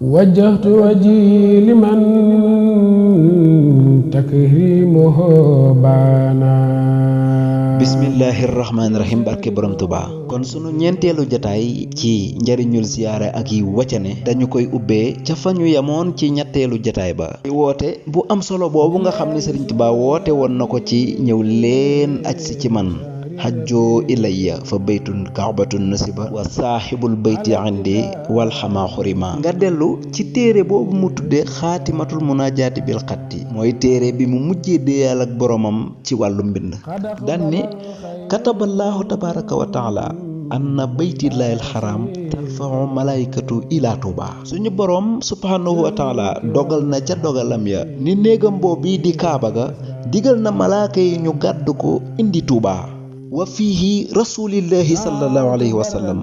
وجهت وجهي لمن تكريمه بانا bismillahi rahmaani rahim barke borom Tuubaa kon sunu ñeenteelu jataay ci njariñul siyaare ak yi wacane dañu koy ubbee ca fa ñu yemoon ci ñetteelu jataay ba woote bu am solo boobu nga xam ne Sëriñ Tuubaa woote woon na ko ci ñëw leen aj si ci man hajjoo ilayya fa baytun kaabatun nasiba wa saaxibul bayti indi wal xamaa xurima nga dellu ci téere boobu mu tudde xaatimatul munaajaati bil xatti mooy téere bi mu mujjee déeyal ak boromam ci wàllu mbind daan ne kataballaahu tabaraka wa taala anna baytillaahil xaram tarfa'u malaykatu ila Tuuba suñu borom subhanahu wa taala dogal na ca dogalam ya ni néegam boobu di kaaba ga digal na malaaka yi ñu gàdd ko indi Tuuba wa fiihi rasulillahi sallallahu alayhi wa sallam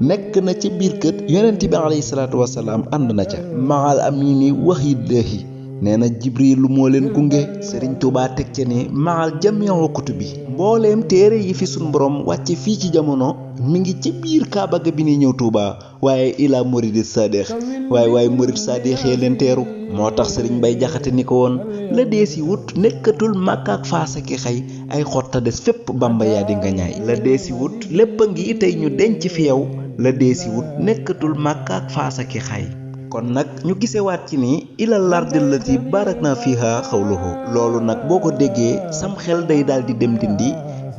nekk na ci biir kët yonent bi alayhi salaatu wa salaam ànd na ca maal amini waxiillahi nee na jibrilu moo leen gunge Sëriñ Tuubaa teg ca ne maal jamiu kutubi mbooleem téere yi fi sun borom wàcce fii ci jamono mi ngi ci biir kaaba ga bi ni ñëw Tuubaa waaye ila muridi sadeex waaye murid sadeexee leen teeru moo tax Sëriñ Bay Jaxate ni ko woon la dee si wut nekkatul Màkka ak Faas ki xëy ay xotta des fépp Bamba yaa di nga ñaay la dee si wut lépp a ngi tey ñu denc fi yow la dee si wut nekkatul Màkka ak Faas ki xëy kon nag ñu gisewaat ci ni ilal lardil lati barakna fiha xawluhu loolu nag boo ko déggee sam xel day daal di dem dindi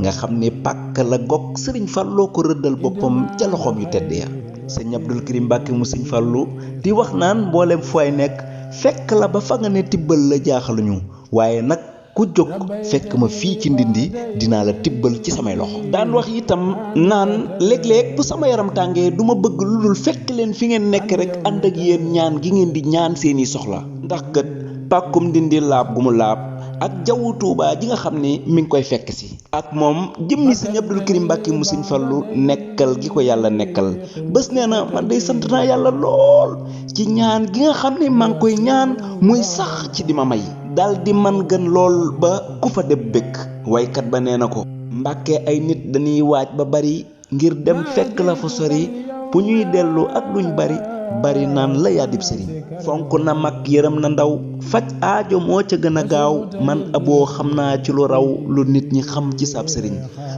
nga xam ne pàkk la gog Sëriñ Falloo ko rëddal boppam ca loxoom yu tedd ya sëñ Abdul Karim Mbàkke mu Sëriñ Fallu di wax naan mboolem fooy nekk fekk la ba fa nga ne tibbal la jaaxaluñu waaye nag ku jóg fekk ma fii ci ndindi dinaa la tibbal ci samay loxo daan wax itam naan léeg-léeg bu sama yaram tàngee du ma bëgg lu dul fekk leen fi ngeen nekk rek ànd ak yéen ñaan gi ngeen di ñaan seeni soxla ndax kat pàkkum ndindi laab gu mu laab ak jawwu Tuubaa ji nga xam ne mi ngi koy fekk si ak moom jëmmi sëñ Abdul Karim Mbàkke mu Sëñ Fallu nekkal gi ko yàlla nekkal bés nee na man day sant naa yàlla lool ci ñaan gi nga xam ne maa ngi koy ñaan muy sax ci di ma may dal di man gën lool ba ku fa dem bëgg waykat ba nee na ko Mbàkke ay nit dañuy waaj ba bari ngir dem fekk la fa sori bu ñuy dellu ak luñ bari naan la yaadib sëriñ fonk na mag yërëm na ndaw faj aajo moo ca gën a gaaw man aboo xam naa ci lu raw lu nit ñi xam ci sab sëriñ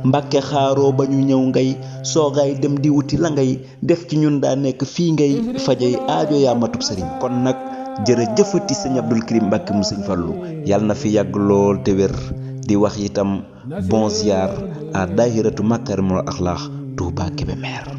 Mbàkke xaaroo ba ñu ñëw ngay soogaay dem di wuti la ngay def ci ñun daa nekk fii ngay fajay aajo yaa matub sëriñ kon nag jërëjëfati sëñ Abdul Karim Mbàkke mu Sëñ Fallu yàlla na fi yàgg lool te wér di wax itam bon ziar à daahiratu Makaarimul Axlaaq Touba Kébémer